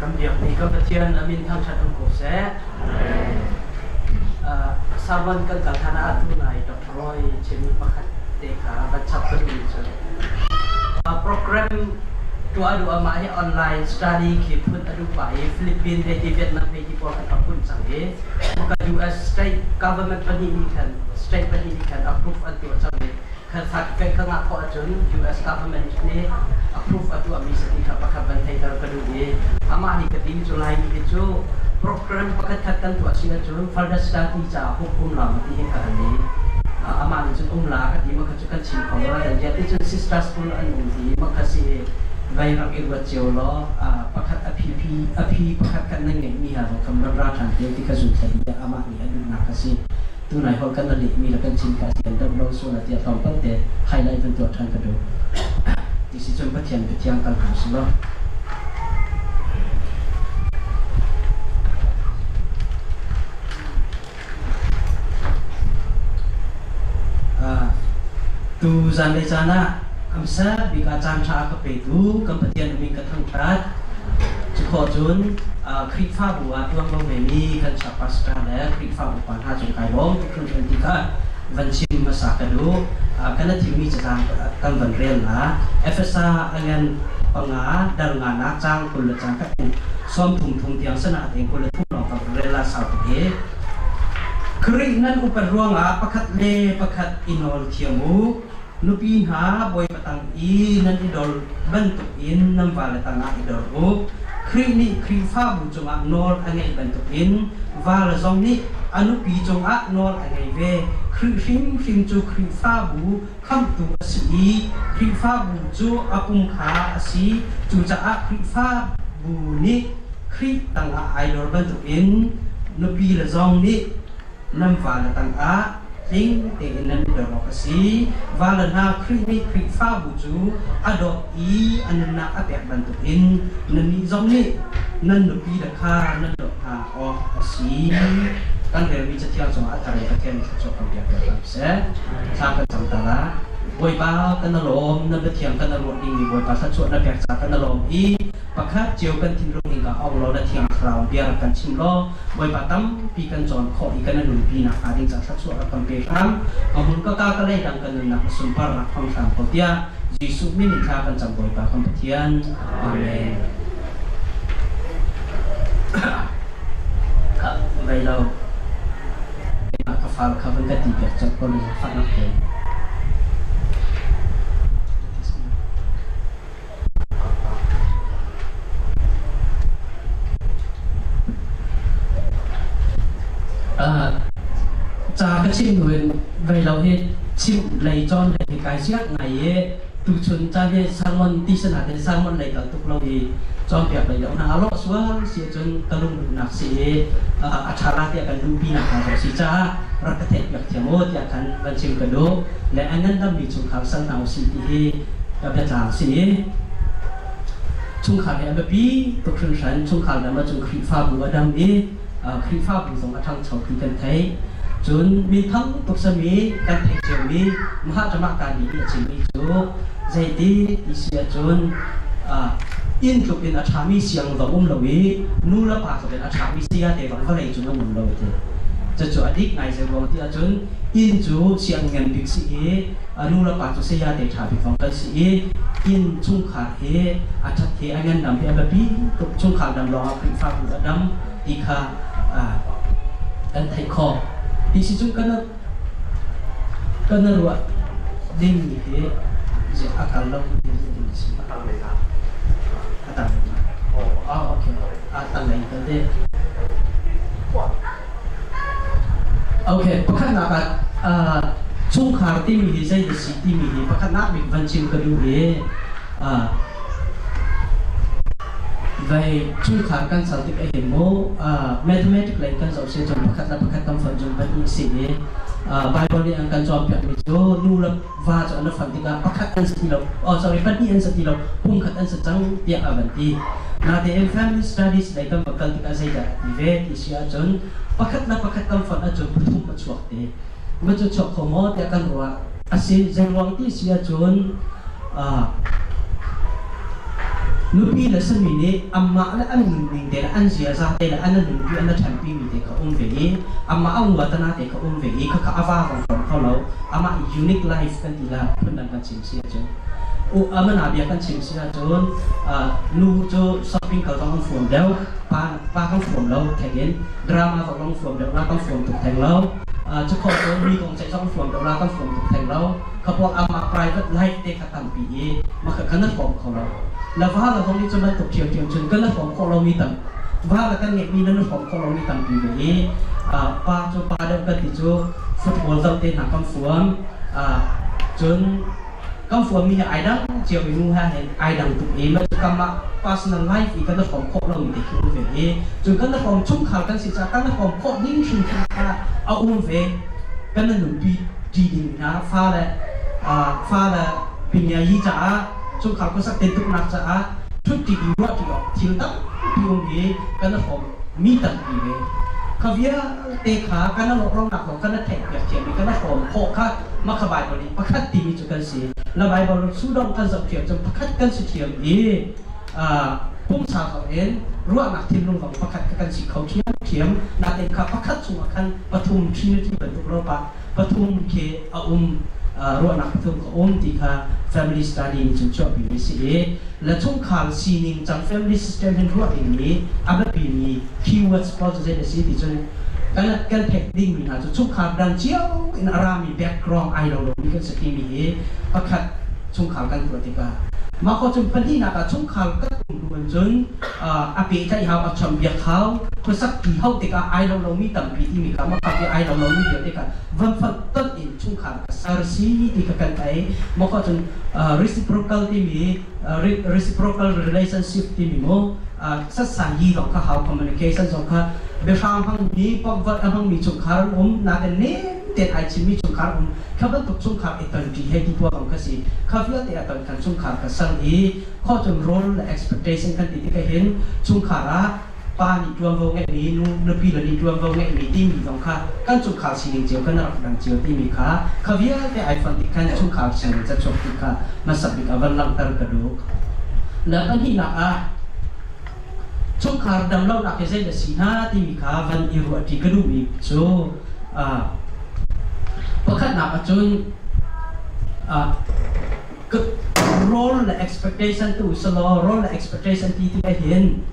Kan biakmi kan Pathian a min thangṭhat um ko seh. Sermon kan kal hlan ah atu nai Dr. Roy chimmi pakhat te kha van chap ka duhmi cu program tuah a duh amah hi online study khi phun a duh pah i Philippines hei ti Vietnam hei ti pawl khan a phun cang i maka US state government pahnih nih khan state pahnih nih khan approve an tuah cang i khan certificate ka ngah khawh ahcun US government nih approve a tuahmi si ti kha pakhat van theihter ka duh i amah nih ka timi cu Laimi hi cu program pakhat khat kan tuah si ahcun further study caah hup um la ma ti hi ka hal i amah nih cun um la ka ti ma kha cu kan chim kho lo kan ti cun sister school an um ti ma kha si vai rak i ruat cio law pakhat a phi phi a phi pakhat kan nan ngeihmi ha kam ram ra ṭhan te ti kha zun thlai i amah nih a duhnak kha si tunai hol kan lehmi le kan chim ka si kan deuh lo sual tiah tlawmpal te highlight van tuah ṭhan ka duh. Ti si cun Pathian biathiang kal hna usih law. Tu zanlei caan ah amsa bik ah caan ṭha a ka petu kan Pathian a min ka thangṭhat. Cukhawh cun Khrihfabu ah ṭuanvo ngeimi kan chak pastor le Khrihfabu pa hna cung kai lawm tuk hringhran ti kha van chim hmasa ka duh. Kan a thimmi catlang kan van rel la. Efesa a ngan panga dal nga nak caang 20 le caang khat in 33 tiang sana te 23 lawng ka van rel la sau tuk i. Khrih nan upat ruangah pakhat le pakhat i nawl thiam u. Nupi hna Bawipa tang i nan i dor bantukin nan vale tangah i dor u. Khrih nih Khrihfabu cungah nawl a ngeih bantukin vale zong nih a nupi cungah nawl a ngei ve. Khrih hrimhrim cu Khrihfabu khamhtu a si i Khrihfabu cu a pum kha a si. Cucaah Khrihfabu nih Khrih tangah ai dor bantukin nupile zong nih nan vale tangah tling tein nan i dor awk a si. Vale hna Khrih nih Khrihfabu cu a dawt i a nunnak a pek bantukin nannih zong nih nan nupile kha nan dawt hna awk a si. Kan relmi Cathiang cungah a thar in Pathian nih thluachuah kan pek piak hram seh. Thla kan cam ta la. Bawipa kan i lawm, na biathiang kan i ruah dingmi Bawipa thluachuah na pek caah kan i lawm i pakhat cio kan thinlung in ka ong law na Thiang Thlarau bia rak kan chim law Bawipa tampi kan cawn khawh i kan nunpi nak hnga ding caah thluachuah rak kan pe hram. Ka hmun ka ka ka lei dang kan nunnak na sunparnak hmang hram ko tiah Jesuh min in thla kan cam Bawipa kan Pathian. Amen. Kha vai lo. Keimah ka far kha van ka ti piak cawk ko na fahnak te. Ca ka chim hnu in vei lo hi chimh lei cawn lei hi kai siak ngai i tuchun caan hi sermon ti sana te sermon lei kal tuk lo i cawnpiak lei lo hna a lawh sual si ahcun ka lungduhnak si i a ṭha la tiah kan duhpi nak hna zong si caah rak ka theih piak thiam u tiah khan van chim ka duh le a ngandammi chungkhar sal hna usih ti hi ka biatlang si i chungkhar hi a biapi tuk hringhran. Chungkhar dam ahcun Khrihfabu a dam i Khrihfabu zong a ṭhangcho ti kan theih. Cun minthang tuk sami kan theih ciomi Mahatma Gandhi nih a chimmi cu zeiti ti si ahcun inn tluk in a ṭhami siang zong um lo i nu le pa tluk in a ṭhami saya te zong vawlei cung an um lo a ti. Cucu a dik ngai zei ruang ti ahcun inn cu siang ngan bik si i a nu le pa cu saya te ṭha bik zong kan si i inn chungkhar hi a ṭhat hi a ngandam hi a biapi tuk chungkhar dam lawngah Khrihfabu a dam ti kha kan theih khawh. Hi si cun kan kan ruah dingmi hi a kal lo ti si. A tang lei A tang lei. Oh, okay. A tang lei kal te. Okay, pakhatnak ah chungkhar timi hi zei a si timi hi pakhatnak bik van chim ka duh i vai chungkhar kan sal tik ahhin mu mathematics lei kan zoh si cun pakhat le pakhat kan fonh cun pahnih si i Bible nih an kan cawnpiakmi cu nu le va cu an i fonh tikah pakhat an si ti lo oh sorry pahnih an si ti lo pumkhat an si cang tiah a van ti. Natein family studies lei kan va kal tikah zeidah a ti ve ti si ahcun pakhat le pakhat kan fonh ahcun pathum a chuak te. Va cu chuak kho maw tiah kan ruah. A si zeiruang ti si ahcun. Nupi le sami nih anmah le an nunning te le an ziaza te le an nunpi an ṭhanpi mi te kha um ve i amah a uatana te kha um ve i khakha a va vang rom kho lo. Amah unique life kan ti la, phundang kan chim si ahcun, amana bia kan chim si ahcun, nu cu shopping kal zong an fuam deuh, pa pa kan fuam lo theng in, drama zong kan fuam deuh la, kan fuam tuk theng lo. Cu kho cun mi kong ceih zong fuam deuh la, kan fuam tuk theng lo. Kha amah private life te kha tampi i mah kha kan hrawm kho lo. La va la zong nih cun bantuk ṭhiamṭhiam cun kan hrawm khawh lomi tam, va la kan ngeihmi nan hrawm khawh lomi tampi ve i pa cu pa deuh kan ti cu football zoh te hna kan fuam. Cun kan fuammi hi ai dang cio i nu he hin ai dang tuk i mah cu kamah personal life i kan hrawm khawh lomi te khi um ve i cun kan hrawm chungkhar kan si caah kan hrawm khawh ning hrimhrim kha a um ve. Kan nunpi ṭi ding hna fale pinyayi caah, chungkhar khuasak tintuknak caah ṭhutṭi i ruahṭi awk thil tampi um i kan i hrawm mi tampi ve. Kha vialte kha kan i lawhlonak zong kan i theihpiak thiam i kan i hrawm khawh kha mah kha Baibal i pakhat timi cu kan si. La Baibal sudong kan zoh thiam cun pakhat kan si thiam i pumsa zong in ruahnak thinlung zong pakhat kha kan si kho ṭhiamṭhiam. Nain kha pakhat chungah khan pathum Trinity bantuk lo pa pathum khi a um, ruahnak pathum ka um ti kha family study nih cun chuahpi mi si i le chungkhar sining cang family system hin ruah ding mi a biapi mi keywords pawl cu zei a si ti cun kan kan theih ding mi hna cu chungkhar dang cio in a rami background ai lo lomi kan si timi hi pakhat chungkhar kan tuah tikah. Mah ko cun pahnihnak ah chungkhar kan um hnu in cun a pehtlaih hau, a chawnhbiak hau, khuasak ti hau tikah ai lo lomi tampi timi kha mah kha ai lo lomi vialte kha van fonh tonh in chungkhar ka ser si ti kha kan thei. Mah kha cun reciprocal timi, reciprocal relationship timi mu satsang yi zong kha hau, communication zong kha biahrang hmangmi, pokvat a hmangmi chungkhar an um nain nem tein ai chimmi chungkhar um kha bantuk chungkhar i tonṭi hei ti tuah zong kha si. Kha vialte a ton khan chungkhar ka ser i khawcun role le expectation kan ti tikah hin chungkhar ah pa nih ṭuanvo ngeihmi, nu nupi le nih ṭuanvo ngeihmi timi zong kha kan chungkhar sining cio kan rak dang cio timi kha kha vialte ai fonh tik khan chungkhar sining cachuak ti kha hmasa bik a van langhter ka duh. Le pahnihnak ah chungkhar damlonak hi zei na si hna timi kha van i ruahṭi ka duhmi cu pakhatnak ahcun role le expectation tu selaw role le expectation ti tikah hin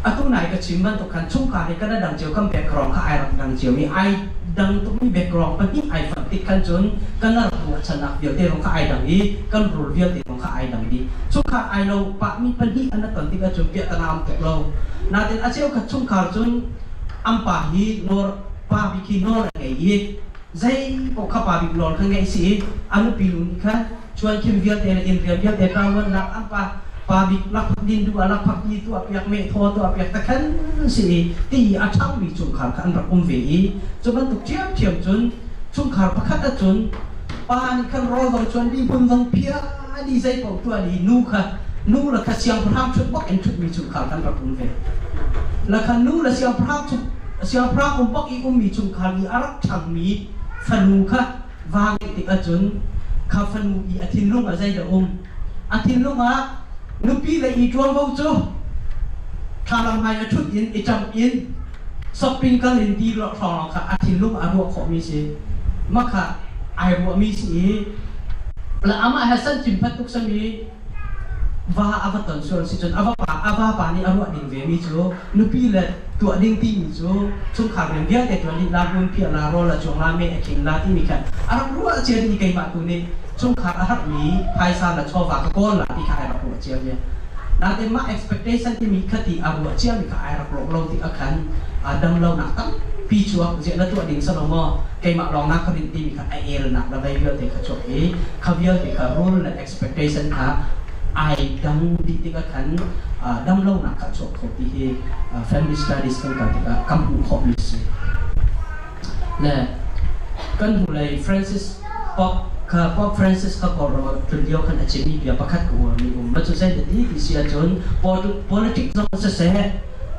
atu nai ka chim bantuk khan chungkhar hi kan dang cio, kan background kha ai rak dang cio i ai dang tukmi background pahnih ai fonh tik khan cun kan rak ruahchannak vialte zong kha ai dang i kan rule vialte zong kha ai dang dih. Chungkhar ai lo pahmi pahnih an ton tikah cun piahtana am tuk lo. Nain a cheukhat chungkhar cun an pa hi nawl, pa bik hi nawl a ngei i zei paoh kha pa bik nawl kha ngeih si i a nupi nu nih khan chuankhim vialte le inn rian vialte ṭavuannak an pa pa bik lakphak din duh ah lakphak ti tuahpiak, meh thaw tuahpiak te khan si i ti i a ṭhangmi chungkhar kha an rak um ve i cu bantuk ṭhiamṭhiam cun chungkhar pakhat ahcun pa nih khan rawl zong chuan dih, hmun zong phia dih, zei paoh tuah dih, nu kha nu le kha siangpahrang ṭhut bak in ṭhutmi chungkhar kan rak um ve. La kha nu le siangpahrang siangpahrang um bak i ummi chungkhar i a rak ṭhangmi fanu kha va ngeih tik ahcun kha fanu i a thinlung ah zeidah um? A thinlung ah nupi le i ṭuanvo cu thlalang hmai a ṭhut in i ṭamh in shopping kal in ti hrawng kha a thinlung a ruah khawhmi si. Mah kha ai ruahmi si i la amah he san cim phat tuk sami va a va ton sual si cun a va pa a vapa nih a ruah ding vemi cu nupi le tuah ding timi cu chungkhar rian vialte ṭuan dih la, hmun phiah la, rawl a chuang la, meh a khing la timi khan a rak ruah cia ding i keimah tu nih chungkhar a harhmi phaisa le chawva ka kawl la ti kha ai rak ruah cia ve. Nain mah expectation timi kha ti a ruah ciami kha ai rak rawh lo tik ah khan damlonak tampi chuak. Ziah na tuah ding salo maw, keimah lawng na ka rinh timi kha a elnak le vei vialte kha chuak i kha vialte kha rule le expectation kha ai dang dih tikah khan damlonak kha chuak kho ti hi family studies kan kal tikah kan hmuh khawhmi si. Le kan hnulei Francis Pope kha, Pope Francis kha Kawlram tlun lio khan a chimmi bia pakhat ka uarmi um. Mah cu zei ti ti si ahcun politics zong siseh,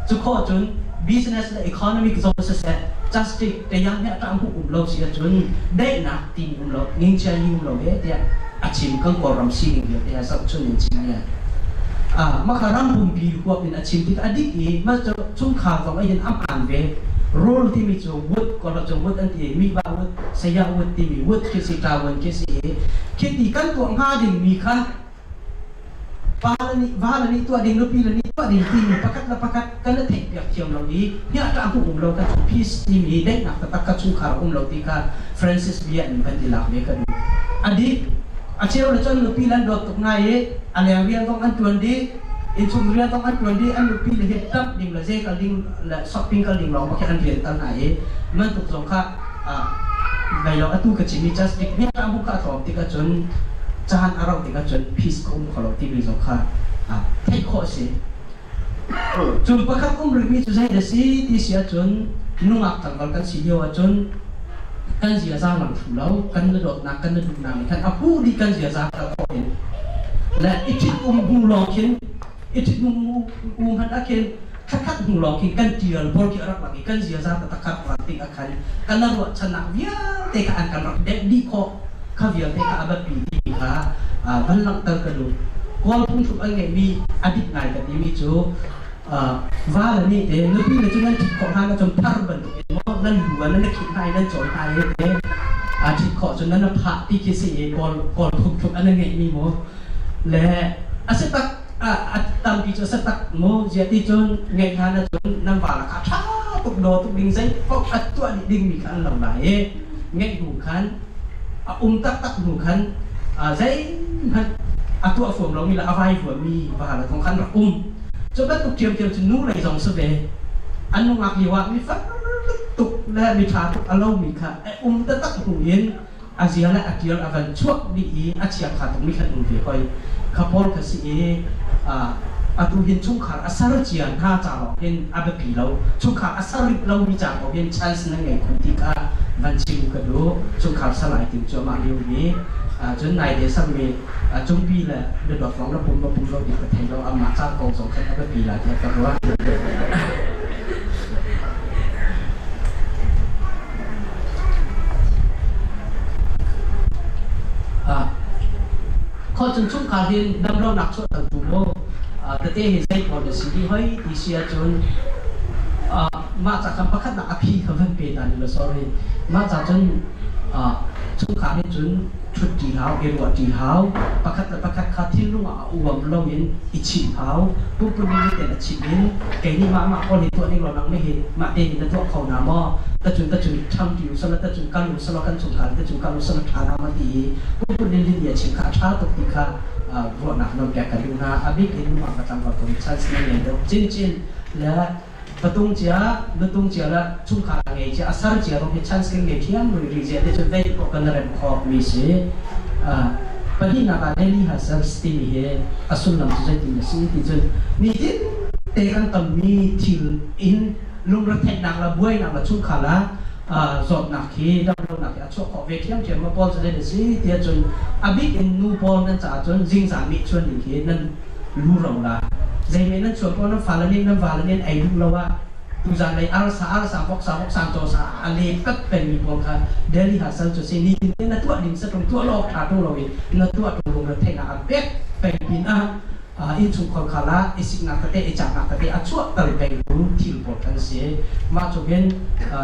cu khawh cun business le economic zong siseh, justice tayang hi a ṭah hmuh um lo si ahcun daihnak timi um lo, ngingchia ni um lo he tiah a chim. Kan Kawlram sining vialte ha zohchun in chim mi. Mah kha ram pumpi huap in a chim tik a dik i mah cu chungkhar zong ah hin a hmaan ve. Role timi cu wood kawlholh cu wood an ti i miva wood, saya wood timi wood khi si, ṭa wood khi si i khiti kan tuah hnga dingmi kha pa le nih va le nih tuah ding, nupi le nih tuah ding timi pakhat le pakhat kan i theihpiak thiam lo i hniahṭah hmuh um lo kan cu peace timi daihnak taktak kha chungkhar a um lo ti kha Francis bia in van i lak ve ka duh. A dik. A cheu le cun nupi le an dawt tuk ngai i a leng rian zong an ṭuan dih, innchung rian zong an ṭuan dih, an nupi le hi ṭamh ding le zei kal ding le shopping kal ding lawng bak hi an rian tal hna i bantuk zong kha vei lo atu ka chim i just dik hniak ah kha a tlawm tik ahcun caan a rauh tik ahcun peace ka um kho lo timi zong kha theih khawh a si. Cun pakhat um rihmi cu zei a si ti si ahcun nungak tlangval kan si lio ahcun kan ziaza lang thlu lo, kan na dawtnak kan na duhnak nih khan a huh dih kan ziaza kal khawh in le i ṭhit um hnu lawng khin i ṭhit um hmanh ah khin thlakhat hnu lawng khin kan ṭial bor khi a rak lang i kan ziaza taktak kha rak lang tik ah khan kan na ruahchannak vialte kha an kan rak deh dih khawh kha vialte kha a biapi timi kha van langhter ka duh. Kawl phungthluk an ngeihmi a dik ngai ka timi cu va le nih te nupi le cu nan ṭhit khawh hna cun phar bantuk in maw nan lu ah nan khih hna i nan cawi hna i te a ṭhit khawh cun nan phah ti khi si i kawl kawl phungthluk an ngeihmi mu le a si tak a tampi cu a si tak mu zia ti cun ngeih hlan ahcun nan va lakah ṭha tuk daw tuk ding zei paoh a tuah dih dingmi kha an lo lai i ngeih hnu khan a um taktak hnu khan zeihmanh a tuah fuam lomi le a vai huami va le zong khan rak um. Cu bantuk ṭhiamṭhiam cu nu lei zong si ve. An nungak lio ah mi far tuk le mi ṭha tuk a lomi kha a um taktak hnu in a zia le a ṭial a van chuak dih i a chiakha tukmi khan um ve hoi. Kha pawl kha si i atu hin chungkhar a ser cia hna ca lawng hin a biapi lo. Chungkhar a ser rih lomi ca ko hin chance na ngei khun ti kha van chim ka duh. Chungkhar ser ai tim cuahmah liomi cun naite sermi cungpi le biadawt lawng na pum ma pum lo ti ka thei lo. Amah ca kong zong khan a biapi lai tiah ka ruah. Khawcun chungkhar hin damlonak chuahtertu maw tete hi zei pawl na si dih hoi ti si ahcun mah ca khan pakhatnak a phi kha van pe ta ni law sorry mah ca cun chungkhar hin cun ṭhut ṭi hau i ruah ṭi hau pakhat le pakhat kha thinlung ah a uam loin i chimh hau pumpuluk ten a chimh in kei nih mah mah pawl hi tuah ning law nang nih hin mah te hin na tuah kho na maw tacun tacun ṭhang ṭi u sala tacun kal u sala kan chungkhar tacun kal u sala ṭha na ma ti i pumpuluk lin lin a chim kha a ṭha tuk ti kha ruahnak non pek ka duh hna a bik in nungak ka tlangval ko chance na ngei deuh chinchin le patung cia nutung cia le chungkhar a ngei cia a sar cia rong hi chance kan ngei thiam rih rih cia te cun vei ko kan rem khawh mi si pahnihnak ah daily hassles timi hi a sullam cu zeitin a si ti cun nitin te kan tonmi thil in lungretheihnak le buainak le chungkhar la zawtnak hi damlonak hi a chuah khawh ve ṭhiamṭhiam ma pawl cu zei a si tiah cun a bik in nu pawl nan caah cun zingzan nih chuan ding khi nan lu ro la zeime nan chuan pawl nan fale nih nan vale nih an ei duh lo ah tuzan lei arsa arsa voksa voksa cawsa a le kat pengmi pawl kha Delhi ha sal cu si nitin te na tuah ding satung tuah lo awk ṭha ṭung lo in na tuah ṭung lung retheihnak an pek peng pin ah innchungkhar khal ah i siknak tete i caknak tete a chuahter pengtu thil pawl kan si. Mah cu hin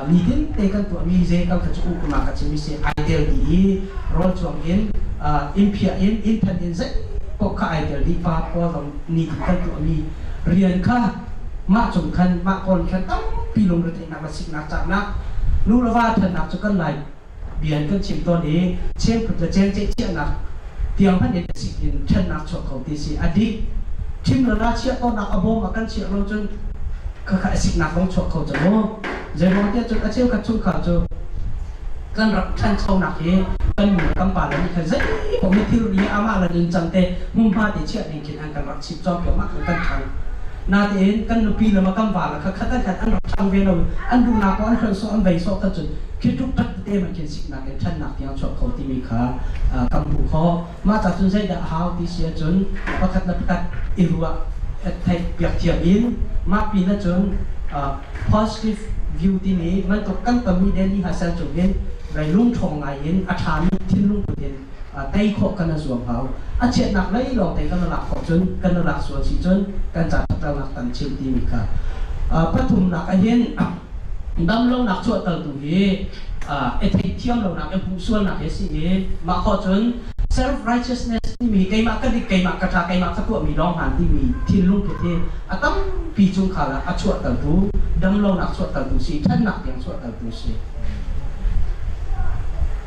nitin te kan tuahmi zei kal kha cu uknak ka chimmi si ai tel dih i rawl chuang in inn phiah in inn than in zei paoh kha ai tel dih pa pawl zong nitin kan tuahmi rian kha mah cung khan mah kawl khan tampi lungretheihnak le siknak caknak nu le va thannak cu kan lai bia kan chim tawn i chengkut le cengceh chiahnak tiang hmanh in sik in ṭhennak chuak kho ti si a dik thim le la chiah tawnnak a bawm a kan chiah lo cun khakha a siknak zong chuak kho cu mu zeiruang tiah cun a cheukhat chungkhar cu kan rak ṭhanchonak hi kan nu le kan pa le nih khan zei paoh hi thilri amah le ningcang te hmunhma te chiah ding khin an kan rak chimh cawnpiak mah khan kan ṭhang natein kan nupi le ma kan va le kha khat an khat an rak ṭhang ve lo an duhnak ko an hlonh sawh an vei sawh kha cun khi tuk tak tete man khin siknak in ṭhannak tiang chuak kho timi kha kan hmuh khawh mah ca cun zeidah a hau ti si ahcun pakhat le pakhat i ruah theih piak thiam in mah pin ahcun positive view timi bantuk kan tonmi daily hassle cung hin lungṭhawng ngai in a ṭhami thinlung put in tei khawh kan i zuam hau. A chiatnak lei lawng te kan lak khawh cun, kan lak sual si cun kan ca ṭhatlonak tam chin timi kha. Pathumnak ahhin damlonak chuahtertu hi i theihthiam lonak, i hmuhsualnak hi a si i mah khawh cun self righteousness timi keimah ka dik, keimah ka ṭha, keimah ka tuahmi lawng hmaan timi thinlungput hi a tampi chungkhar ah a chuahtertu, damlonak chuahtertu si, ṭhennak tiang chuahtertu si.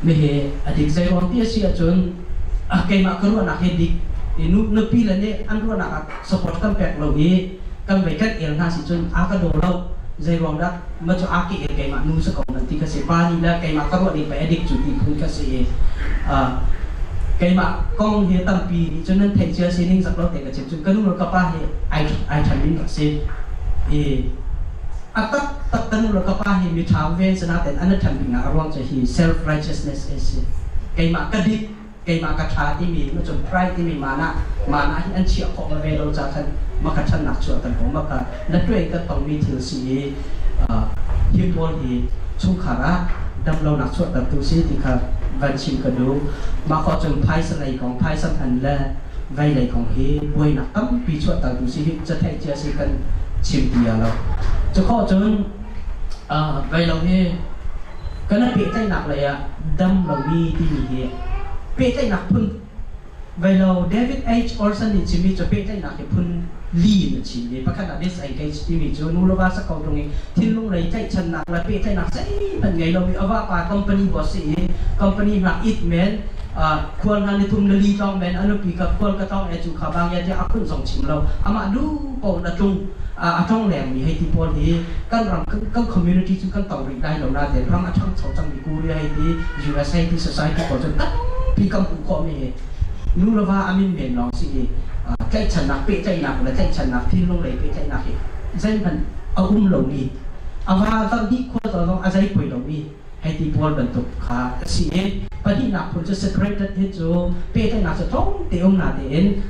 Mihi a dik zeiruang ti a si ahcun keimah ka ruahnak hi dik i nupi le nih an ruahnak ah support kan pek lo i kan vei kan el hna si cun a ka daw lo, zeiruang dah ma cu a ke el, keimah nu si ko nan ti ka si, pa nih le keimah ka ruah ning pei a dik cu ti phun ka si i keimah kong hi tampi nih cun nan theih cia si ning zak lo te ka chim cun ka nu le ka pa hi ai ai ṭhan min rak si i a tak tak ka nu le ka pa hi mi ṭha ve sinain an ṭhan bik nak a ruang cu hi self righteousness a si, keimah ka dik, keimah ka ṭha timi macun pride timi mana mana hi an chiah khawh ve lo ca khan maka ṭhannak chuahter ko maka na tuai kan tongmi thil si i hi pawl hi chungkhar ah damlonak chuahtertu si ti kha van chim ka duh. Mah khawh cun phaisa lei kong, phaisa hman le vei lei kong hi buainak tampi chuahtertu si hi catheih cia si kan chim ti lo. Cu khawh cun vei lo hi kan i pehtlaihnak lei ah dam lomi timi hi pehtlaihnak phun vei lo. David H. Olson nih chimmi cu pehtlaihnak hi phun li in a chim i pakhat ah disengage timi cu nu le va sa ko tung i thinlung lei tlaihchannak le pehtlaihnak zeihmanh ngei lomi, a vapa company boss si i company hnak it men, khual hna nithum nili tlawng men, a nupi ka khual ka tlawng e cu kha bang ya tiah a khunh zong chim lo, amah lu ko na tlung a tlong lengmi hei ti pawl hi kan ram, kan community cu kan tong rih lai lo nain ram a ṭhangcho cangmi Korea hei ti, US hei ti, society pawl cu tampi kan hmuh khawhmi hi nu le va a min men lawng si i tlaihchannak, pehtlaihnak le tlaihchannak, thinlung lei pehtlaihnak hi zeihmanh a um lomi, a va zarhhnih khua zong a zei poi lomi hei ti pawl bantuk kha a si i pahnihnak phun cu separated hi cu pehtlaihnak cu tlawm te um natein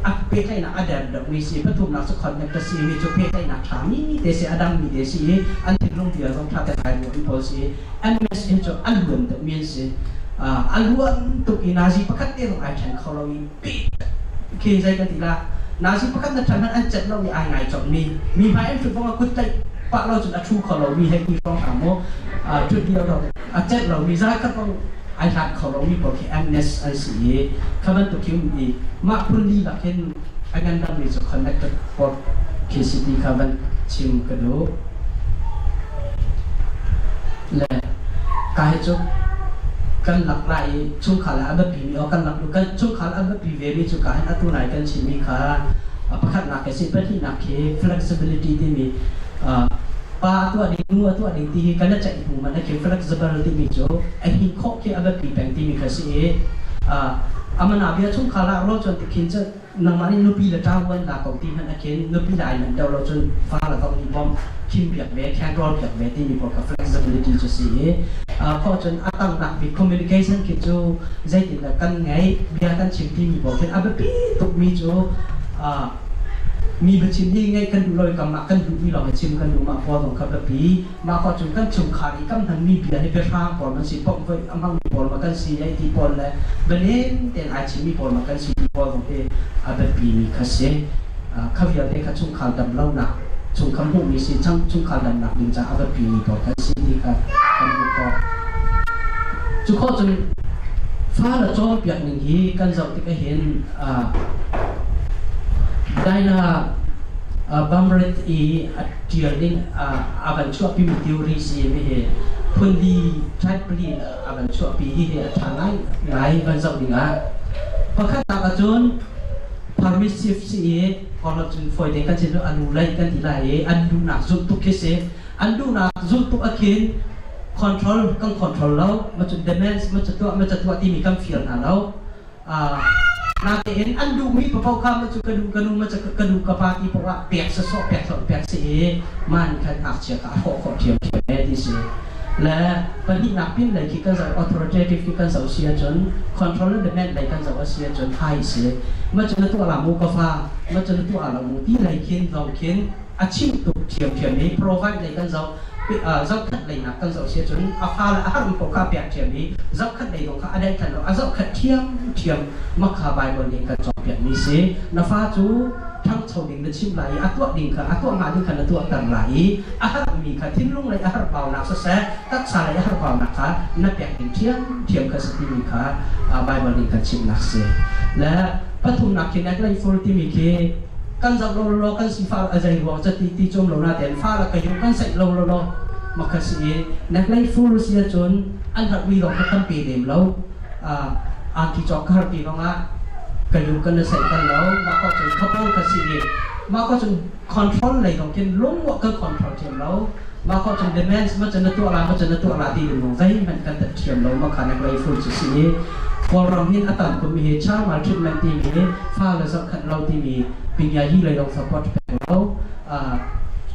a pehtlaihnak a der deuhmi si. Pathumnak cu connect a si mi cu pehtlaihnak ṭhami te si, a dangmi te si i an thinlung bia zong ṭha te ai ruahmi pawl si. MS in cu a luan deuhmi an si, a luan tuk i nazi pakhat te zong ai ṭhen kho lo i khi zei kan ti la, nazi pakhat na ṭhen hmanh an celh lo i ai ngai cawkmi, mi hmai an ṭhut zong a kut tlaih pah lo cun a ṭhu kho lomi hei ti hrawng hna maw, ṭhut lio lo a celh lomi, zai khat zong ai hlat kho lomi pawl khi MS an si i kha bantuk khi um i mah phun li lak hin a ngandammi cu connected port khi si ti kha van chim ka duh. Le ka hi cu kan lak lai i chungkhar ah a biapimi aw kan lak duh, kan chungkhar a biapi vemi cu ka hin atu nai kan chimmi kha pakhatnak khi si, pahnihnak khi flexibility timi pa a tuah ding, nu a tuah ding ti hi kan i ceih hnu man khi flexible timi cu a hin khawh khi a biapi peng timi kha si i amana bia chungkhar ah rawl chuan tik khin cun nangmah nih nupi le ṭavuan la ko ti hmanh ah khin nupi le ai manh deuh lo cun fa le zong nih bawmh khim piak ve, khengrawl piak ve timi pawl kha flexibility cu si i khawh cun a tangnak bik communication khi cu zeitindah kan ngeih, bia kan chim timi pawl khin a biapi tukmi cu mi biachim hi ngeih kan duh lo i kamah kan duhmi lawng hi chim kan duh. Mah pawl zong kha biapi. Mah khawh cun kan chungkhar i kan hmanmi bia hi biahrang pawl man si, pomh a hmangmi pawl ma kan si ai ti pawl le bianem tein ai chimmi pawl ma kan si ti pawl zong hi a biapimi kha si. Kha vialte kha chungkhar dam lonak chungkhar hmuhmi si, chungkhar damnak ding caah a biapimi pawl kan si ti kha kan hmuh khawh. Cu khawh cun fale cawnpiak ning hi kan zoh tik ahhin Dinah Bamret i a ṭial ding a van chuahpimi theory si mi hi phunli, type pali a van chuahpi. Hi hi a ṭha ngai ngai van zoh dingah. Pakhatnak ahcun permissive si i kawlram cun fawi tein kan chim cu a nu lei kan ti lai i an duhnak zulh tuk khi si. An duhnak zulh tuk ahkhin control kan control lo, ma cun demands, ma ca tuah, ma ca tuah timi kan fial hna lo. Natein an duhmi paoh kha ma cu ka duh ka nu, ma cu ka duh ka pa ti paoh ah pek sawsawh, pek sawh pek si i mah nih khan ngakchia kha a hrawh khawh ṭhiamṭhiam e ti si. Le pahnihnak pin lei khi kan zoh, authoritative khi kan zoh si ahcun, control and demand lei kan zoh a si ahcun high si, ma cu na tuah la mu ka fa, ma cu na tuah lo mu ti lei khin zong khin a chimh tuk ṭhiamṭhiam i provide lei kan zoh. Zohkhat leinak kan zoh si ahcun a fa le a harmi paoh kha a pek ṭhiam i zohkhat lei zong kha a daihtlanh lo, a zohkhat ṭhiamṭhiam. Mah kha Baibal nih kan cawnpiakmi si. Na fa cu ṭhangcho ding na chimh lai i a tuah ding kha a tuah hnga ding kha na tuahter lai i a harmi kha thinlung lei a harhbaunak siseh, taksa lei a harhbaunak kha na pek ding ṭhiamṭhiam kha si timi kha Baibal nih kan chimhnak si. Le pathumnak khi neglectful timi khi kan zoh lo law kan sifah a zei ruang cati ti cum lo natein fa le ka yu kan saih lo lo law makha si i neglectful si ahcun an harhmi zong kha kan pe lem lo. Angki cawk ka har ti zongah ka yu kan na saih tal lo. Mah ko cun khapo kha si i mah ko cun control lei zong khin lungmuah kan control thiam lo. Mah ko cun demands ma cun na tuah la ma cun na tuah la ti ding zong zeihmanh kan tat thiam lo. Mah kha neglectful cu si i Kawlram hin a tam kum hi child maltreatment timi fa le zohkhenh lo timi pinya hi lei dong support pek lo,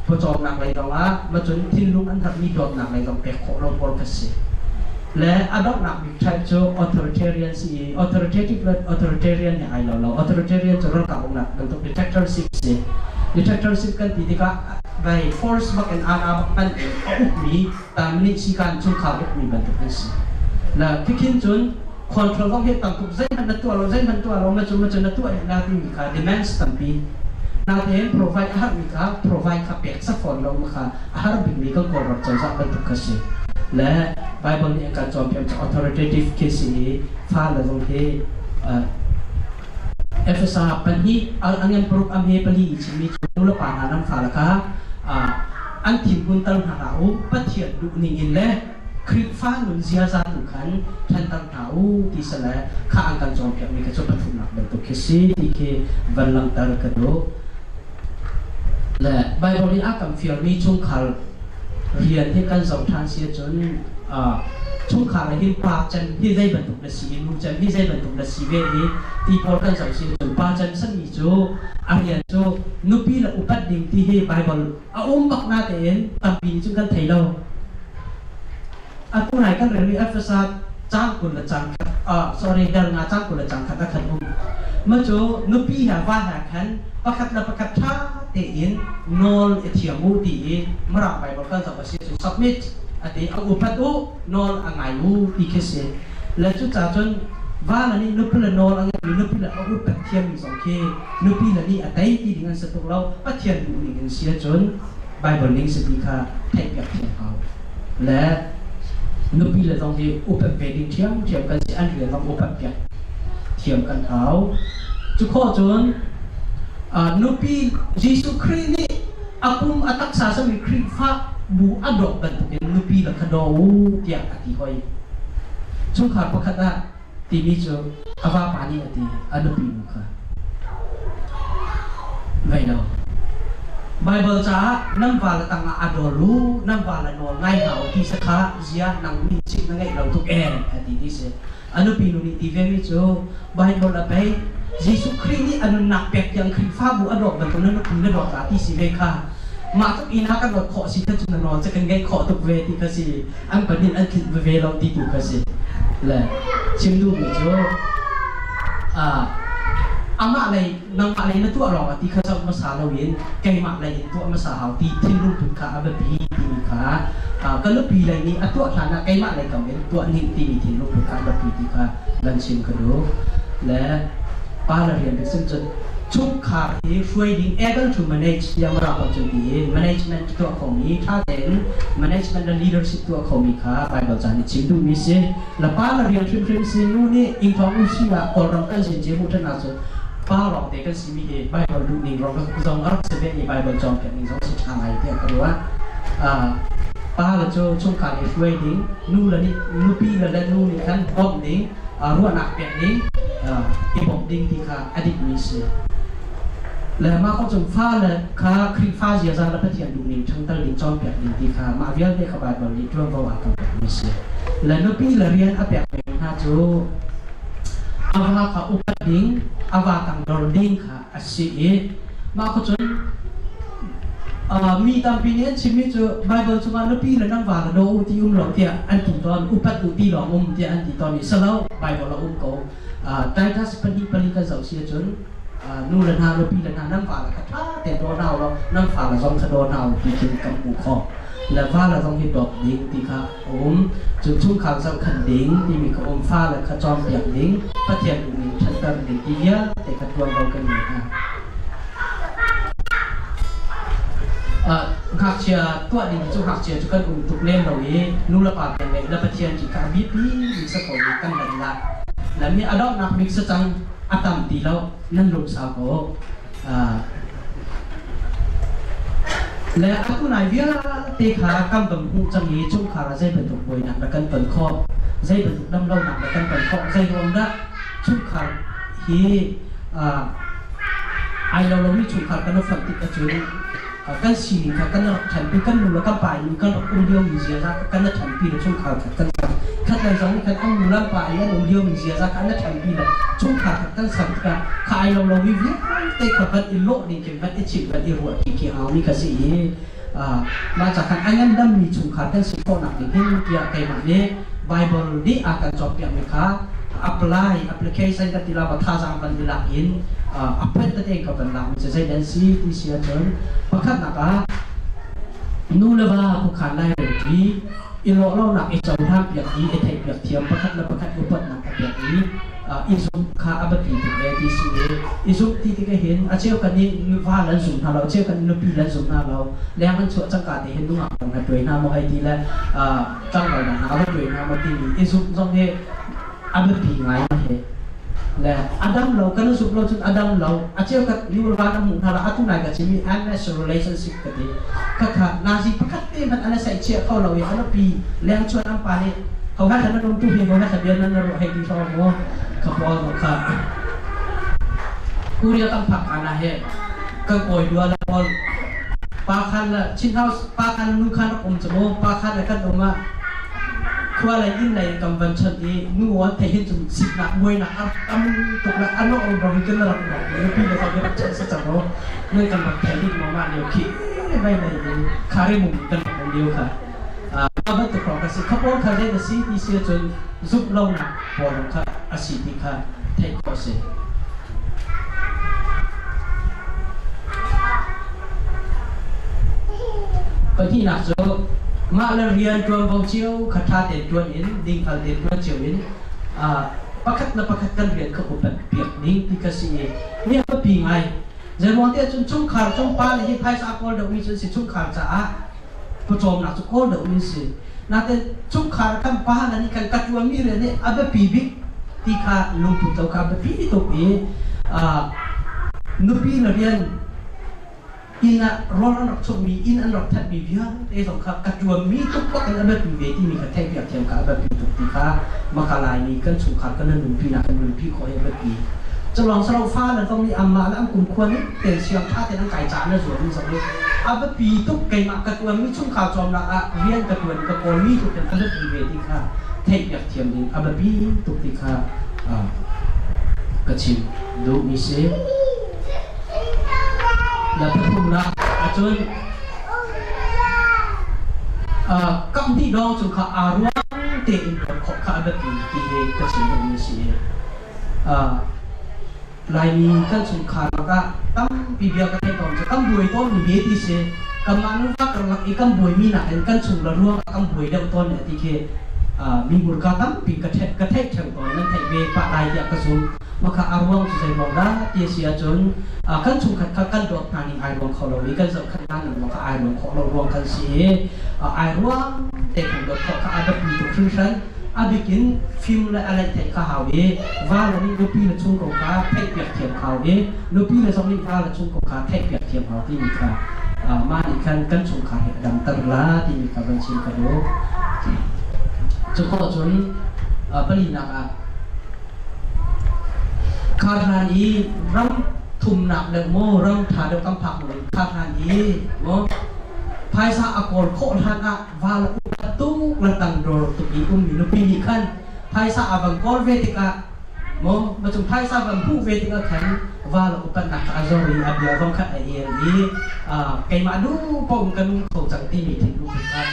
pawcawmnak lei zong ah macun thinlung an harmi dawtnak lei zong pek khawh lo pawl kha si. Le a donghnak bik type cu authoritarian si i authoritative le authoritarian he ai lo lo. Authoritarian cu ralkap uknak bantuk dictatorship si. Dictatorship kan ti tikah by force bak in ana bak hman in a ukmi tamni sikan chungkhar ukmi bantuk an si. La khikhin cun control zong hi tam tuk, zeihmanh na tuah lo, zeihmanh tuah lo, ma cu na tuah na timi kha demands tampi natein provide a harmi kha provide kha pek sa fawn lo ma kha a har bikmi kan Kawlram cozah bantuk kha si. Le Bible nih a kan cawnpiak cu authoritative khi si i fa le zong hi Efesa 2 angan 6 am he 4 i chimmi cu nu le pa hna nan fa le kha an thinhun tal hna hlah u, Pathian duh ning in le Khrihfa nun ziaza tu khan ṭhanter hna u ti si le kha an kan cawnpiakmi kha cu pathumnak bantuk khi si ti khi van langhter ka duh. Le Baibal nih a kan fialmi chungkhar rian hi kan zoh ṭhan si ahcun chungkhar ah hin pa cem hi zei bantuk na si i nu cem hi zei bantuk na si ve i ti pawl kan zoh si ahcun pa cem sami cu a rian cu nupi le upat ding ti hi Baibal a um bak natein tampi nih cun kan thei lo. Atu nai kan relmi Efesa caang 20 le caang khat, sorry, dal nga caang 20 le caang khat ah khan um. Ma cu nupi he va he khan pakhat le pakhat ṭha tein nawl i thiam u ti i Mirang Bible kan zoh a si cun submit a ti, a upat u, nawl a ngai u ti khi si. Le cucaah cun va le nih nupi le nawl a ngeimi nupi le a upat thiammi zong khi nupi le nih a tei ti ding an si tuk lo. Pathian duh ning in si ahcun Bible ning si ti kha theihpiak thiam hau. Le nupi le zong hi upat ve ding ṭhiamṭhiam kan si, an rian zong upat piak thiam kan hau. Cu khawh cun nupi Jesuh Khrih nih a pum a taksa sami Khrihfa bu a dawt bantukin nupi le kha daw u tiah a ti hoi. Chungkhar pakhat ah timi cu a vapa nih a ti, a nupi nu kha ngei lo. Baibal caah nan vale tangah a dawl u, nan vale nawl ngai hna u ti sakha zia nang min chimh na ngeih lo tuk ee a ti ti si. A nupi nu nih ti vemi cu Baibal a pei Jesuh Khrih nih a nunnak pek tiang Khrihfabu a dawt bantuk na nupi na dawt la ti si ve kha. Mah tluk inn ah kan dawt khawh si kha cu na nawl cu kan ngeih khawh tuk ve ti kha si. An pahnih an tlinh veve lo ti tu kha si. Le chim duhmi cu amah lei nangmah lei na tuah lawng ah ti kha zoh hmasa loin keimah lei in tuah hmasa hau ti thinlung put kha a biapi timi kha ka nupi lei nih a tuah hlan ah keimah lei kam in tuah ning timi thinlung put kha a biapi ti kha van chim ka duh. Le pa le rian bik cun cun chungkhar hi hruai ding, able to manage tiah Mirang holh cun ti in management tuah khomi, ṭha tein management le leadership tuah khomi kha Bible ca nih chim duhmi si. Le pa le rian hrimhrim si. Nu nih ingthawng u si ah Kawlram kan sin cio hmuh ṭhan ahcun pa lawng te kan simi hi Bible duh ning rong zong a rak si ve i Bible cawnpiak ning zong si ṭha ngai tiah ka ruah. Pa le cu chungkhar i hruai ding, nu le nih nupi le le nu nih khan bawmh ding, ruahnak pek ding, i bawmh ding ti kha a dikmi si. Le mah kong cung fale kha Khrihfa ziaza le Pathian duhning ṭhangter ding cawnpiak ding ti kha mah vialte kha Baibal nih ṭuanvo a kan pekmi si. Le nupi le rian a pek mi hna cu a va kha upat ding, a va tangdor ding kha a si i mah kha cun mi tampi nih an chimmi cu Baibal chungah nupi le nan va le daw u ti um lo tiah an ti tawn, upat u ti lawng um tiah an ti tawn i salo Baibal a um ko. Titus 2:4 kan zoh si ahcun nu le hna, nupi le hna, nan fale kha ṭha tein daw hna u law nan fale zong kha daw hna u ti khin kan hmuh khawh. Le va le zong hi dawt ding ti kha a um. Cun chungkhar zohkhenh ding timi kha um. Fale kha cawnpiak ding, Pathian duhning ṭhanter ding ti vialte kha ṭuanvo kan ngei hna. Ngakchia tuah ding cu ngakchia cu kan um tuk lem lo i nulepa peng ngeih le Pathian ṭih kha a biapi bik si ko i kan lan la. Le mi a donghnak bik si cang a tam ti lo nan lungsau ko. Le atu nai vialte kha kan van hmuh cang i chungkhar ah zei bantuk buainak dah kan ton khawh, zei bantuk damlonak dah kan ton khawh, zei ruang dah chungkhar hi ai lo lomi chungkhar kan i fonh tik ahcun kan sining kha kan rak ṭhanpi, kan nu le kan pa in kan rak um liomi ziaza kha kan i ṭhanpi le chungkhar khat kan ser. Khat lei zong nih khan an nu le an pa i an um liomi ziaza kha an i ṭhanpi le chungkhar khat kan ser tikah kha ai lo lomi vialte kha van i lawh ding khin van i chimh van i ruah ṭi khi haumi kha si i mah ca khan a ngandammi chungkhar kan si khawhnak ding hin tiah keimah nih Bible nih a kan cawnpiakmi kha apply application kan ti la ma thazaang van i lak in a phet tete ka van lakmi cu zei dan si ti si ahcun pakhatnak ah nu le va khuakhan lairelṭi i lawhlonak i cohlan piak i i theih piak thiam pakhat le pakhat upatnak a pek i i zumh kha a biapi tuk ve ti si i i zumh ti tik hin a cheu kan nih va lan zum hna lo, cheu kan nupi lan zum hna lo, leng an chuah cangka te hin nungak dang na tuai hna maw hei ti le tlangval dang hna va tuai hna maw timi i zumh zong hi a biapi ngai ma he le a dam lo kan zumh lo cun a dam lo. A cheu kat nu le va na hmuh hna la atu nai ka chimi unmatched relationship ka ti ka kha nazi pakhat te hmanh an sai chia kho lo i an pi leng chuan an pa nih ho ha nan um tu hi ho ha bia nan ro hei ti so mo kha pawl mo kha Korea kan phak ana he kan koi dua la pawl pa khan la Chin House pa khan nu khan um chamo pa khan la kan um a khua lei inn lei kan van chon i nu an thei hin cun siknak muainak a tam tuk la ano ro hi kan rak ro nupi le kan rak chan sa chang ro nan kan rak thei dik ma ma lio khi vai nei in khare mum kan rak um lio kha a bantuk rong ka si khapon kha zei na si ti si cun zumh lo nak pawl kha a si ti kha theih khawh si. Pahnihnak cu mah le rian ṭuanvo cio kha ṭha tein ṭuan in dingfel tein ṭuan cio in pakhat le pakhat kan rian kha upat piak ding ti kha si i mi a biapi ngai. Zeiruang tiah cun chungkhar cung pa le hi phaisa a kawl deuhmi cu an si, chungkhar caah pawcawmnak cu kawl deuhmi an si. Nain chungkhar kan pa le nih khan ka ṭuanmi rian hi a biapi bik ti kha lungput lo kha a biapi tuk i nupi le rian inn ah rawl an rak chumhmi, inn an rak thatmi vialte zong kha ka ṭuanmi tuk bak in a biapi ve timi kha theihpiak thiam kha a biapi tuk ti kha maka Laimi kan chungkhar kan nunpi nak kan nunpi khawh hi a biapi. Culawng salo fa le zong nih anmah le an kumkhua ning tein siang ṭha tein an kai caah na zuam mi zong hi a biapi tuk. Keimah ka ṭuanmi chungkhar cawmnak ah rian ka ṭuan ka kawlmi tuk in a biapi ve ti kha theihpiak thiam ding a biapi tuk ti kha ka chim duhmi si. Na pathumnak ahcun kamhnih dawng cu kha aa ruang tein ruat khawh kha a biapi ti hi ka chim duhmi si. Laimi kan chungkhar lakah tampi bia ka theih tawn cu kan buai tawnmi he ti si. Kanmah nuva karlak i kan buaimi nakin kan chung le ruang ah kan buai deuh tawn le ti khi mi hmurka tampi ka theih ṭheo tawn, nan theih ve pah lai tiah ka zumh. Maka a ruang cu zei ruang dah ti a si ahcun kan chungkhat kha kan dawt hna ning ai ruang kho lo i kan zohkhenh hna ning ruang kha ai ruang khawh lo ruang kan si i ai ruang te kan dawt khawh kha a biapi tuk hringhran. A bik in fim le a leih theih kha hau i va le nih nupi le chung ko kha theihpiak thiam hau i nupi le zong nih va le chung ko kha theihpiak thiam hau timi kha mah nih khan kan chungkhar hi a damter la timi kha van chim ka duh. Cu khawh cun palinak ah Khar hlan i ram thumnak deuh maw ram ṭha deuh kan phak hnu in khar hlan i maw phaisa a kawl khawh hlan ah va le upat tuk le tangdor tuk i ummi nupi nih khan phaisa a van kawl ve tikah maw macung phaisa van hmuh ve tikah khan va le upatnak kha a zor i a bia zong kha a el i keimah nu paoh in ka nung kho cang timi thinlung kha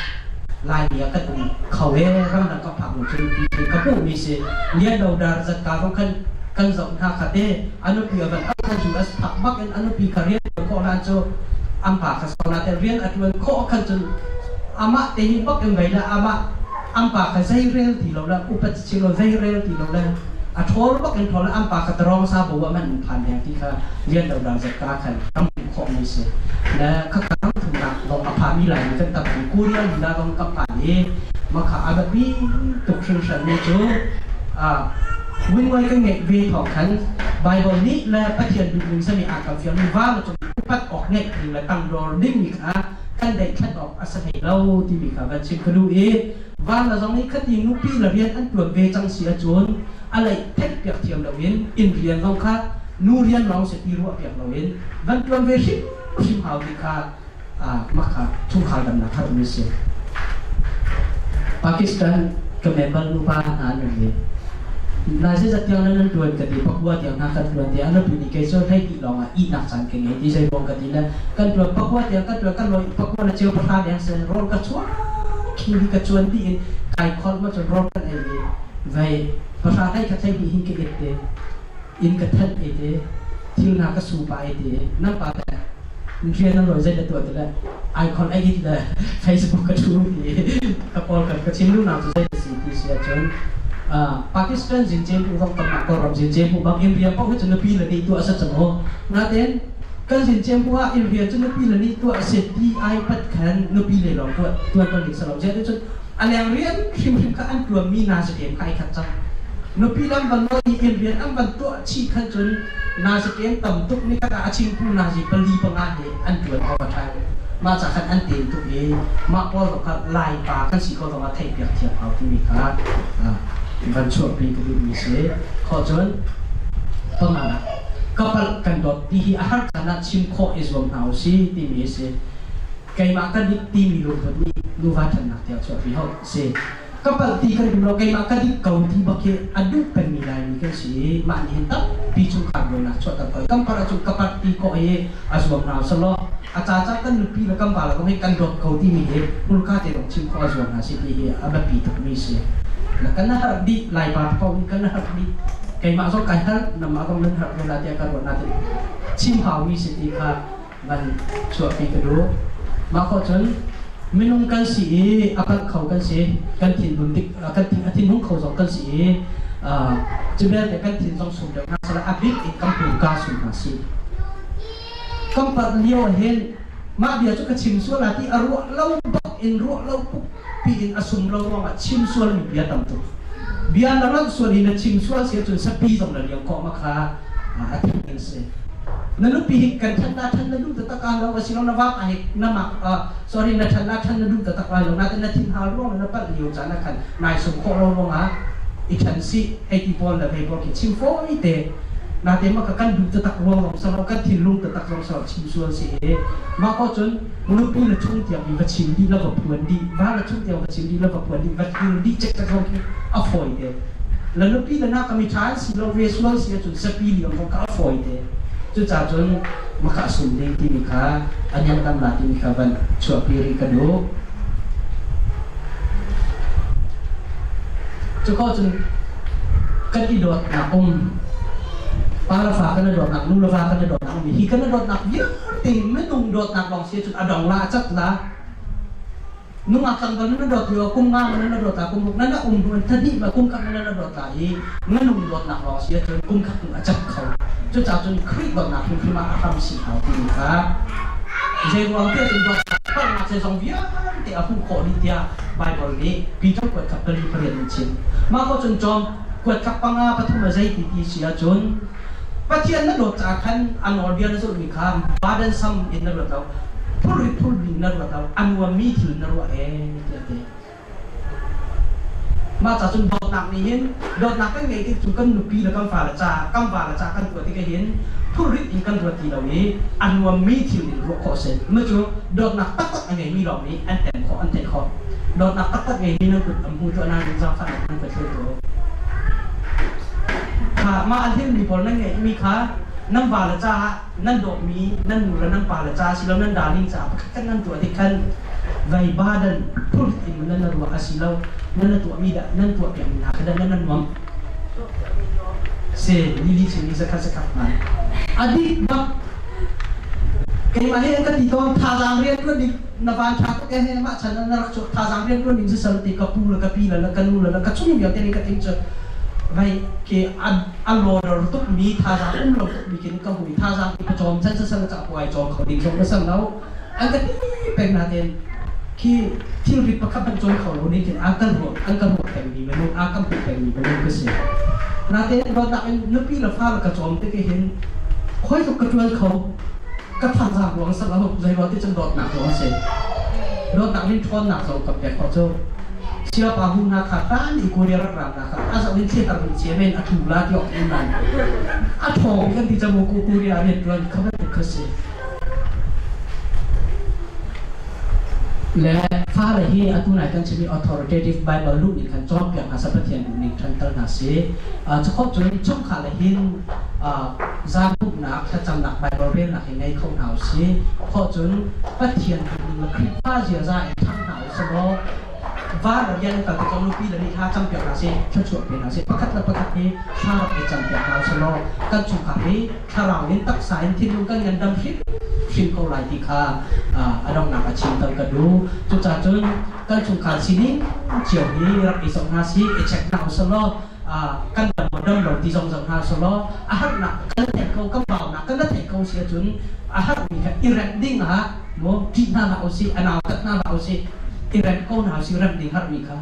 Laimi ah kan um kho e, ramdang ka phak hnu cun ti ka hmuhmi si. Lian lo dar zatka zong khan kan zoh hna kha te a nupi a van al khan US phak bak in a nupi kha rian tuan khawh hlan cu an pa kha sona te rian a tuan khawh khan cun. Amah te hi bak in vei la amah an pa kha zei rel ti lo le upat si lo zei rel ti lo le a ṭhawl bak in ṭhawl an pa kha tarong sa bo ah man in phan deng ti kha lian lo dang zat ka khan kan hmuh khawh mi si le khakha ram thumnak zong a pha mi lai mi kan tampi Korea lila zong kan phan i makha a biapi tuk hringhran mi cu wingwai kan ngeih ve thawng khan Bible nih le Pathian duhning sami aa kan fial mi va le cung upat awk ngeih ding le tangdor ding mi kha kan daihṭhat awk a si hlei lo timi kha van chim ka duh i van le zong nih khati nupi le rian an ṭuan ve cang si ahcun a leih theihpiak thiam loin inn rian zong kha nu rian lawng si ti ruahpiak loin van ṭuan ve hrimhrim hau ti kha mah kha chungkhar damnak har mi si. Pakistan ka member nupa hna an um ve. Na zeizat tiang nan ṭuan ka ti pakua tiang hna kan ṭuan ti a nupi nih kei cu hlei ti lawng ah ihnak caan ka ngei ti zeiruang ka ti le kan ṭuan pakua tiang kan ṭuan kan lawi pakua le cheu pahra deng se rawl ka chuang khi hi ka chuan ti in kai kholh ma cun rawl kan ei i vei pahra hlei kha thei hnih hin ka it te in ka thanh ei te thil hna ka su pa ei te nan pa te rian nan lawi zei na tuah ti le ai khol ai it le Facebook ka thu ti ka pawl kan ka chim duhnak cu zei si ti si ahcun Pakistan zincem pu zong kan mah Kawlram zincem pu bang in rian paoh hi cu nupi le nih tuah a si cang u natein kan zincem pu ah in rian cu nupi le nih tuah a si ti ai pat khan nupi le lawng tuah tuan ton ding si lo ziah cun a leng rian hrimhrim kha an tuan mi na zakem kha ai khat cang nupi lam van lawi in rian an van tuah chih khan cun na zakem tam tuk ni khat ah a chingpu nazi pali panga he an tuan overtime mah ca khan an tem tuk i mah pawl zong kha lai pa kan si ko zong ah theih piak thiam hau timi kha van chuahpi ka duhmi si khawh cun panganak kapal kan dawt ti hi a har caan ah chim khawh i zuam hna u si timi a si. Keimah ka dik timi lungput nih nuva ṭhennak tiang chuahpi ho si. Ka palh ti kan duh lo, keimah ka dik ko ti bak hi a duh pengmi Laimi kan si i mah nih hin tampi chungkhar buainak chuahter ko. Kan palh ahcun ka palh ti khawh hi a zuam hna usalaw a caca kan nupi le kan vale kong hi kan dawt ko timi hi hmurka te zong chim khawh a zuam hna si ti hi a biapi tukmi si. Na kan harh dih Laipa paoh nih kan harh dih. Keimah zong kai harh, nangmah zong nan harh ve la tiah ka ruah nain chim haumi si ti kha van chuahpi ka duh. Mah khawh cun minung kan si i a palh kho kan si, kan thinhun tik kan thin a thinhung kho zong kan si i cu vialte kan thin zong sum deuh hna sehla a bik in kan pumka sum hna si. Kan palh lio hin mah bia cu ka chim sual la ti a ruah lo bak in ruah lo puk pi in a sum lo ruangah chim sual mi bia tam tuk. Bia na rawnh sual i na chim sual si ahcun sapi zong na liam khawh ma kha a thing in si. Na nupi hi kan than na than na duh taktak ah lo asilo na vap ah hi na mak sorry na than na than na duh taktak lai lo nain na thin hal ruang na palh lio caan ah khan nai sum khawh lo ruangah i than si hei ti pawl le hei pawl khi chim fawi te nate ma ka kan duh taktak ruang zong salo kan thinlung taktak zong salo chim sual si i mah ko cun nupi le chung tiang i va chim dih la va phuan dih va le chung tiang va chim dih la va phuan dih va thil dih cek cek zong khi a fawi te la nupi le na ka mi ṭha si lo ve sual si ahcun sapi liam zong kha a fawi te cucaah cun maka sum ding timi kha a niam la timi kha van chuahpi rih ka duh. Cuko cun kan i dawtnak um pa le fa kan i dawtnak nu le va kan i dawtnak um hi kan i dawtnak vialte minung dawtnak lawng si cun a dong la a cat la. Nungak tlangval nan dawt lio kum nga nan dawt la kum ruk nan um hnu thahnih ma kum khat nan dawt la i minung dawtnak lawng si ahcun kum khat a cat kho. Cucaah cun Khrih dawtnak hrimhrim ah a hram si hau timi kha zei ruang tiah cun dawtnak palhnak zeizong vialte a hmuh khawh dih tiah Baibal nih Peter kuat khat pali pariat in chim. Mah ko cun John kuat khat panga pathum a zei ti ti si ahcun Pathian na dawt caah khan a nawlbia na zulhmi kha burdensome in na ruat lo, phurrit phurmi in na ruat lo, a nuammi thil na ruah ee tiah a ti. Mah ca cun dawtnak nih hin dawtnak kan ngeih tik cu kan nupi le kan fale ca, kan vale ca kan tuah tik ahhin phurrit in kan ruat ti lo i a nuammi thil in ruah khawh a si. Mah cu dawtnak taktak a ngeimi lawng nih an tem khawh, an theih khawh. Dawtnak taktak ngeimi nan kut an hmu tuah nain zaangfahnak nan ka thil tuah. Kha mah a hlirmi pawl nan ngeihmi kha nan vale caah nan dawtmi nan nu le nan pale ca si lo nan darling caah pakhat khat nan tuah tik khan vei badan phurrit in nan na ruah a si lo nan na tuahmi dah nan tuah piakmi hna kha dah nan nan nuam si lili chimmi zakhat zakhat hman a dik bak keimah he ka ti tawn thazaang rian. rianṭuan ding na van ṭha tuk e he mah chan ah na rak chuak thazaang rianṭuan ding sisal ti ka pu le ka pi le ka nu le ka chung vialte nih ka ting cu vai ke a lawder tuk mi thazaang um lo tuk mi kin ka hui thazaang i pawcawm chan sisal ca puai caw kho ding zong na sang lo an ka ti peng na ten khi thilrit pakhat hmanh cawn kho lo ning khin a kan ruah an ka ruah peng mi minung a kan hmuh peng mi minung ka si natein dawtnak in nupi le fa le ka cawm tik hin khoi tluk ka ṭuan kho ka thazaang ruang sa lo zeiruang ti cun dawtnak ruang si dawtnak min ṭhawnnak zong ka pek khawh cu siapa hu na kha tan i Korea rak ram na kha a zoh in thli har chia men a thu la ti ok in nan a thawng kan ti chamu ku Korea rian ṭuan kha bantuk kha si Le fale hi atu nai kan chimmi authoritative Bible luh ning khan cawnpiak hna seh Pathian duh ning ṭhanter hna sih. Cukhawh cun chungkhar le hin zaanpumhnak, thlacamnak, Bible relnak hi ngei kho hna usih. Khawh cun Pathian duh ning le Khrihfa ziaza in ṭhang hna usih law van le rian an kal tik zong nupi le nih thla campiak hna sih, thluachuah pe hna sih. Pakhat le pakhat hi thla rak i campiak hna usih law kan chungkhar hi thlarau in taksa in thinlung kan ngandam hrimhrim ko lai ti kha a donghnak a chimter ka duh. Cucaah cun kan chungkhar sining cio hi rak i zoh hna sih, i check hna usih law kan dam maw dam lo ti zong zoh hna usih law a harnak kan theih ko, kan baunak kan la theih ko si ahcun a harmi kha i remh ding ah maw ṭih hna hlah usih, a nautat hna hlah usih, i remh ko hna usih, remh ding harmi kha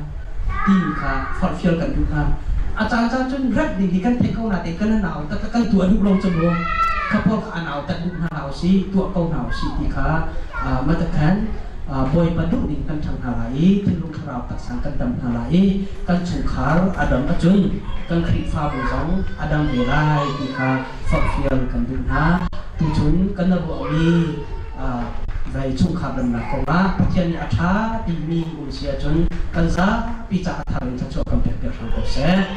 ti kha forhfial kan duh hna. A caancaan cun remh ding hi kan theih ko natein kan nautat kan tuah duh lo cu mu. Kha pawl kha a nautat duh hna hlah usih, tuah ko hna usih ti kha matakhan Bawipa duh ning kan ṭhang hna lai i thinlung thlarau taksa kan dam hna lai i kan chungkhar a dam ahcun kan Khrihfabu zong a dam ve lai ti kha forhfial kan duh hna. Tuchun kan ruahmi vei chungkhar damnak kongah Pathian nih a ṭha timi um si ahcun kan zapi caah a thar in thluachuah kan pek piak hram ko seh.